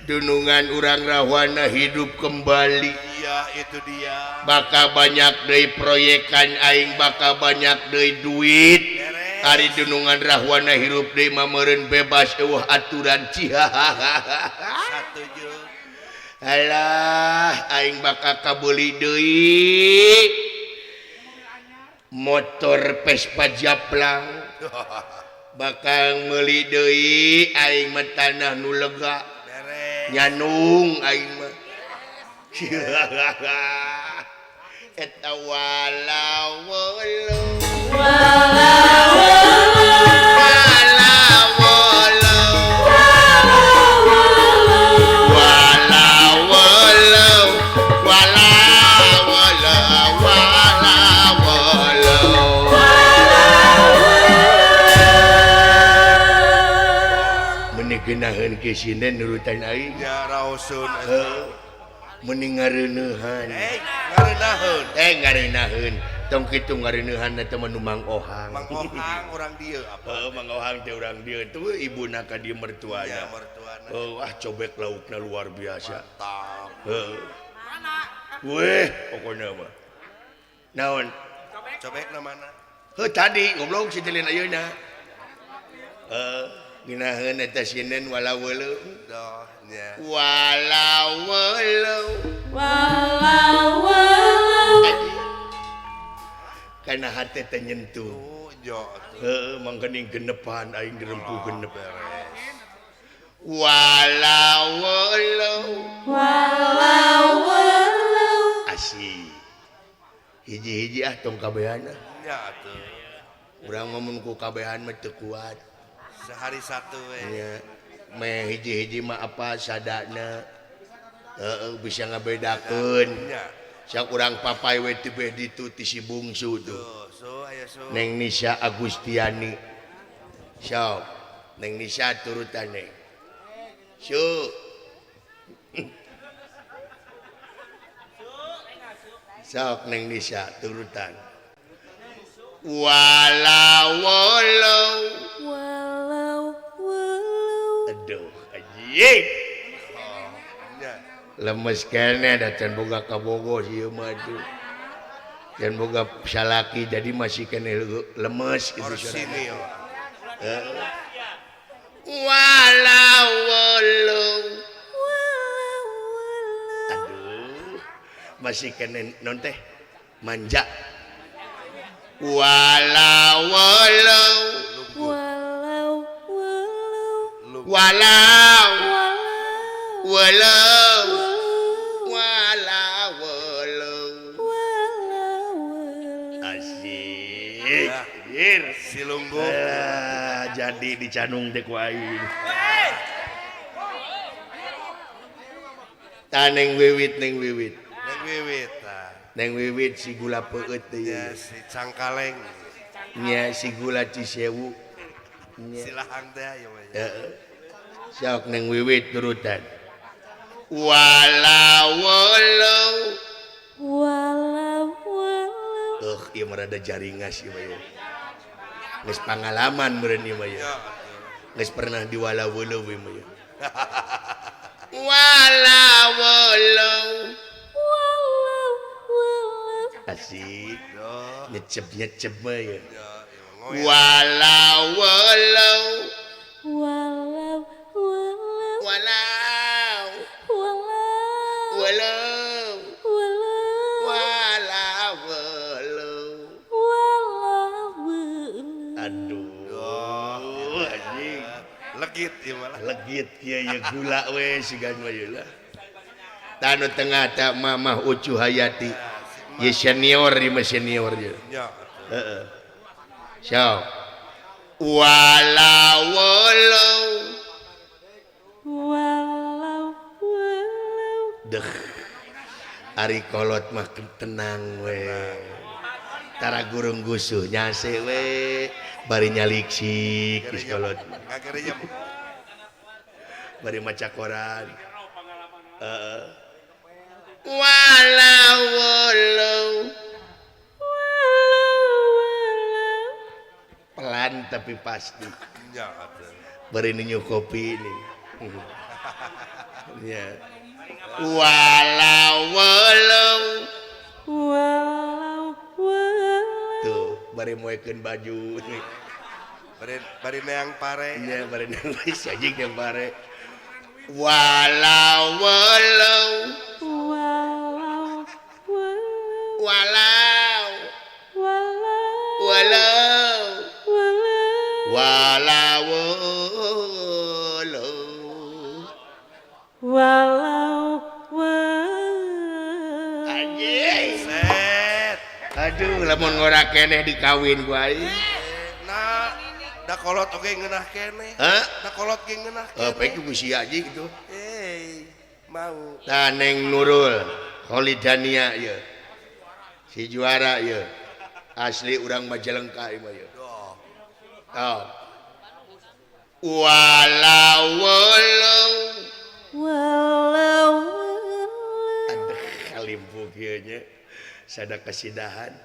Dunungan urang Rahwana hidup kembali. Iya, itu dia. Bakal banyak deui proyekan aing, bakal banyak deui duit. Beres. Ari dunungan Rahwana hirup deui mah meureun bebas eueuh aturan cihahaha. Satuju. Alah, aing bakal kabeuli deui motor Vespa Japlang. Bakal meuli deui aing mah tanah nu lega. Beres. Nyanung aing mah. Eta walau walau walau walau walau walau walau walau walau. Meni geunaheun ke sinden nurutan aing. Ya raoseun. Heuh. Meni ngareuneuhan. Eh, ngareunahun. Eh, ngareunahun. Tong kitu ngareuneuhan eta mah nu Mang Ohang. Mang Ohang urang dieu apa? Heuh, Mang Ohang teh urang dieu tuh ibuna ka dieu mertuana. Ya mertuana. Heuh, ah cobek laukna luar biasa. Mantap. Heuh. Weh, pokona mah. Naon? Cobekna mana? Heuh tadi goblok si Tilin ayeuna. Heuh, ngeunaheun eta sinden walau weuleuh. Doh, nya. Walau weuleuh. Walau walau. Kana hate teh nyentuh. Oh, jo. Heuh, mangkening genepan aing dirempuh genep. Beres. Walau walau. Walau walau. Asik. Hiji-hiji ah tong kabehan ah. Ya atuh. Urang ngomong ku kabehan mah teu kuat. Sehari satu we. Nya meh hiji-hiji mah apa sadana. Heeh, bisa ngabedakeun. Nya. Sak urang papai we teu beh ditu ti si bungsu tuh. Tuh, so aya so. Neng Nisa Agustiani. Sok, Neng Nisa turutan Neng. Su. Sok Neng Nisa turutan. Walau walau. Walau walau. Aduh, anjing. Nya. Lemes keneh da can boga kabogo sieun mah tuh. Can boga salaki jadi masih keneh lemes gitu. Orsinil. Heeh. Walau walau. Walau walau. Aduh, masih keneh non teh manja. Walau walau. Walau walau. Lu. Walau Walau. walau. Walau. Walau walau. Walau walau. Asik. Ya. Anjir. Si lungguh. Ah, jadi dicanung teh ku aing. Tah neng wiwit, neng wiwit. Neng wiwit tah. Neng wiwit si gula peueut teh Ya ieu. si cangkaleng. Nya si gula Cisewu. Nya. Si lahang teh aya mah. Heeh. Sok neng wiwit turutan. Walau walau. Walau walau. Tuh, ieu mah rada jaringas ieu mah ieu. Geus pangalaman meureun ieu mah ieu. Ya atuh. Geus pernah diwalau-walau ieu mah ieu. Walau walau. Walau walau. Asik. Doh. Nyecep-nyecep mah ieu. Ya, ieu mah ngoet. Walau walau. Walau walau. Walau Walau. walau. Walau. Walau walau. Walau walau. Aduh, anjing. Legit ieu mah lah. Legit kieu ieu gula we sigan mah ieu lah. Tanu tengah tak Mamah Ucu Hayati. Ye senior ieu mah senior ieu. Nya atuh. Heeh. Sok. Walau walau. Walau walau. Deh. Ari kolot mah tenang we. Tara gurung gusuh nyase we. Bari nyaliksik geus kolot. Ngagereyem. Bari maca koran. Heeh. Walau walau. Walau walau. Pelan tapi pasti. Nya atuh. Bari ninyu kopi ini. Ya. Walau walau walau walau tuh bari moekeun baju bari neang pare nya bari neang anjing neang pare walau walau walau walau walau walau walau walau walau anjing set aduh lamun ngora keneh dikawin ku aing nah da kolot oge ngeunah keneh hah da kolot ge ngeunah keneh apa itu ku sia anjing gitu mau tah Neng Nurul Kholidania ieu si juara ieu asli urang Majalengka ieu mah ieu oh walau walau walau aduh kalimpu kieu nya sada kasidahan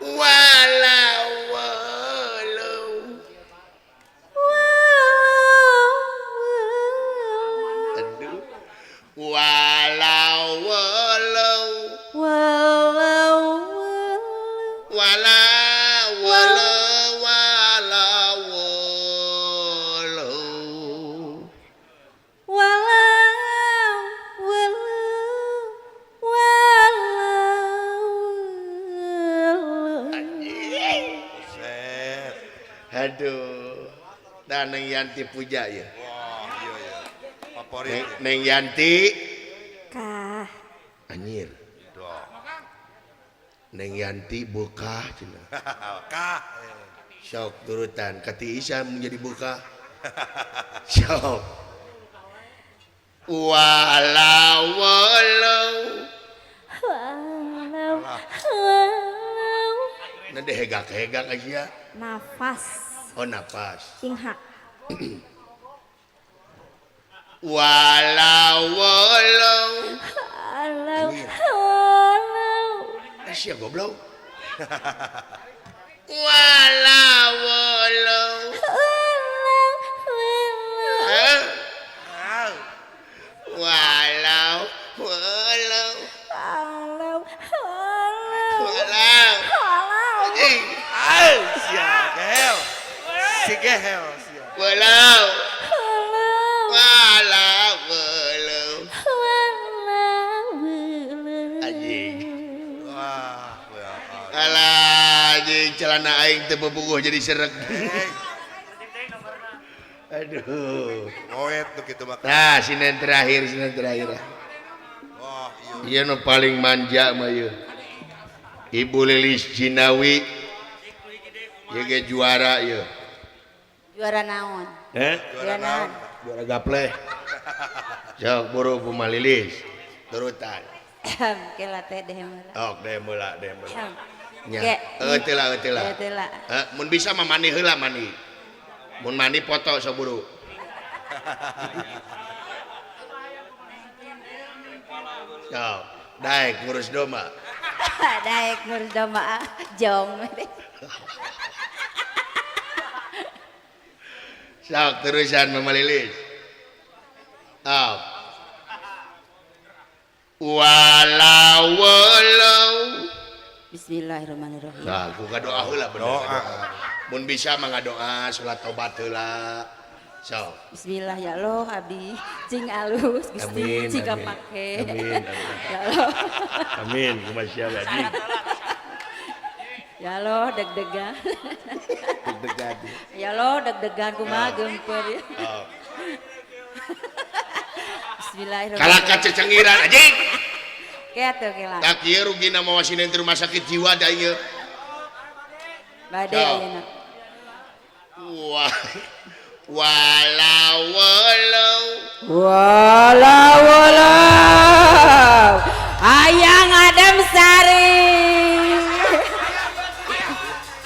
walau walau aduh walau walau walau walau walau walau walau walau walau anjing set aduh nah Neng Yanti puja ya wah iya ya favorit Neng Yanti kah anjir doh Neng Yanti bukah cenah kah sok turutan kati Isa menjadi bukah sok walau walau walau walau nah deh hegak-hegak aja nafas oh nafas inghak walau walau walau walau sia goblok walau walau walau walau walau walau walau sia gehel si gehel sia walau walau walau anjing wah alah anjing celana aing teu bobogoh jadi sereg aduh moet nu kitu mah nah sinen terakhir wah ieu ieu nu paling manja mah ieu Ibu Lilis Jinawi ieu ge juara ieu juara naon juara naon juara gapleh sok buru Buma Lilis turutan kela teh deh meula ok deh meula nya teu lah mun bisa mah mani heula mani mun mani foto sok buru sok daek ngurus domba daek ngurus domba jong sok terusan Mama Lilis sok walau walau bismillahirrahmanirrahim nah ku ngadoa heula bener doa mun bisa mah ngadoa salat tobat heula sok bismillah ya Allah abdi cing alus Gusti cing kapake amin ya Allah amin kumaha sia anjing ya Allah deg-degan deg-degan ya Allah deg-degan kumaha geumpeur ya bismillahirrahmanirrahim kalaka cecengiran anjing kieu kela tak ieu rugina mawa sinen di rumah sakit jiwa da ieu bade ayeuna wah walau walau walau walau hayang Adam Sari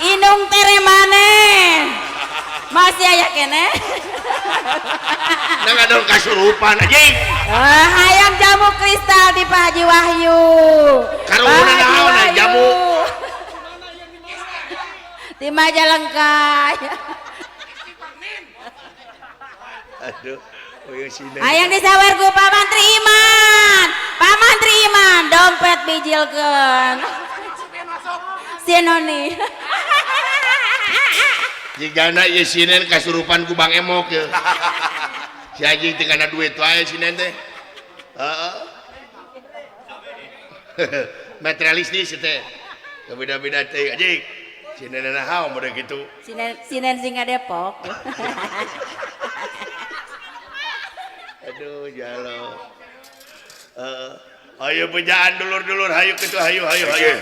inung tere maneh masih aya keneh nah ngadon kasurupan anjing hayang jamu kristal di Pak Haji Wahyu karuhuna naon jamu di Majalengka. Aduh, Hayang disawer ku Pak Mantri Iman. Pak Mantri Iman dompet bijilkeun. Si Noni. Jigana ieu sinen kasurupan ku Bang Emok ye. Si anjing teh kana duit wae sinen teh. Heeh. Materialistis teh. Beda-beda teh anjing. Sinen naon mode kitu. Sinen sinen singa Depok. Aduh jalo. Ayo bejaan dulur-dulur hayu kitu hayu hayu hayu.